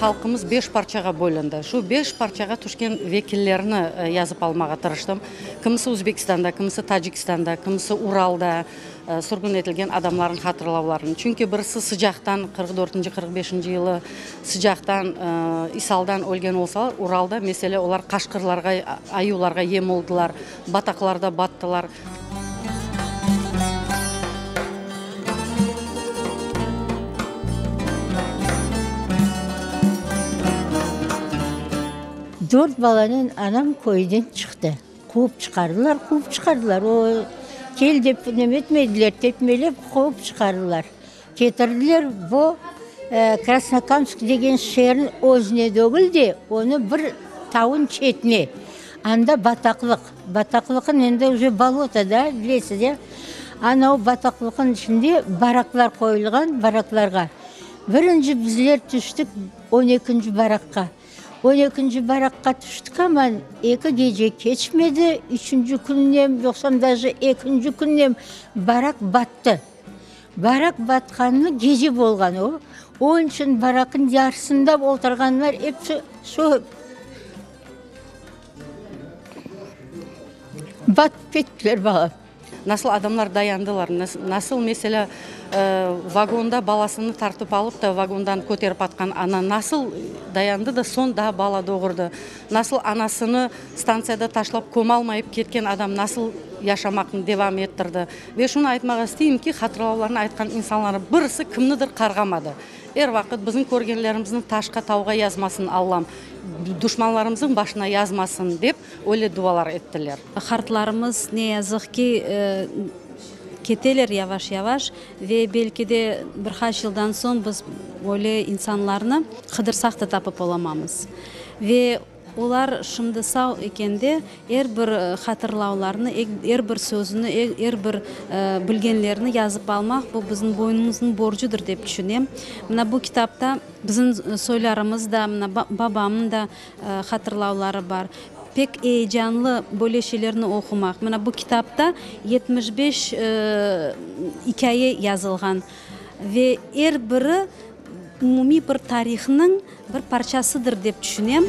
halqımız beş parçağa bölündi. Şu beş parçağa tüşken vekillerni yazıp almağa tırıştım. Kimisi Özbekistanda, kimisi Tacikistanda, kimisi Uralda sürgün etilgen adamlarnıñ hatırlavlarını. Çünki birisi sıcaqtan, qırq dörtünci, qırq beşinci yılı sıcaqtan, isaldan ölgen olsalar, Uralda, mesele, olar qaşqırlarğa, ayuvlarğa yem oldılar, bataqlarda battılar. Dört balanen anam köyden çıqtı. Quvıp çıqardılar, quvıp çıqardılar. O, kel dep neme etmediler, tepmelep quvıp çıqardılar. Ketirdiler bu Krasnokamsk degen şeerniñ özüne degil de, onı bir tavun çetine. Anda bataqlıq. Bataqlıqın endi uje bolota da, bilesiz ya. Ana o bataqlıqın içinde baraklar qoyulğan, baraklarğa. Birinci bizler tüştik on ekinci barakqa. On ekinci barakqa tüştik aman, eki gece keçmedi, üçünci künnem, yoqsam daje ekinci künnem barak battı. Barak batqanı gece bolğan o. Onıñ içün baraknıñ yarısında oturğanlar episi şu batıp kettiler, balam. Nasıl adamlar dayandılar, nasıl, meselâ, vagonda balasını tartıp alıp da vagondan köterip atqan ana nasıl dayandı da soñ daa bala doğurdı, nasıl anasını stantsiyada taşlap kömalmayıp ketken adam nasıl yaşamaqnı devam ettirdi. Ve şunı aytmağa isteyim ki, hatıravlarını aytqan insanlarnıñ birisi kimnidir qarğamadı. Er vaqıt bizim körgenlerimizni taşqa, tavğa yazmasın Allam, duşmanlarımıznıñ başına yazmasın, dep öyle dualar ettiler. Qartlarımız, ne yazıq ki, keteler yavaş-yavaş ve belki de bir qaç yıldan soñ biz öyle insanlarnı qıdırsaq da tapıp olamamız. Ve olar şimdi sağ ekende er bir hatırlavlarını, er bir sözüni, er bir bilgenlerini yazıp almaq, bu bizim boynumıznıñ borcudır, dep tüşünem. Mına bu kitapta bizim soylarımız da, mına babamnıñ da hatırlavları bar. Pek eyecanlı böyle şeylerni oqumaq. Mına bu kitapta 75 ikâye yazılğan ve er biri umumiy bir tarihnıñ bir parçasıdır, dep tüşünem.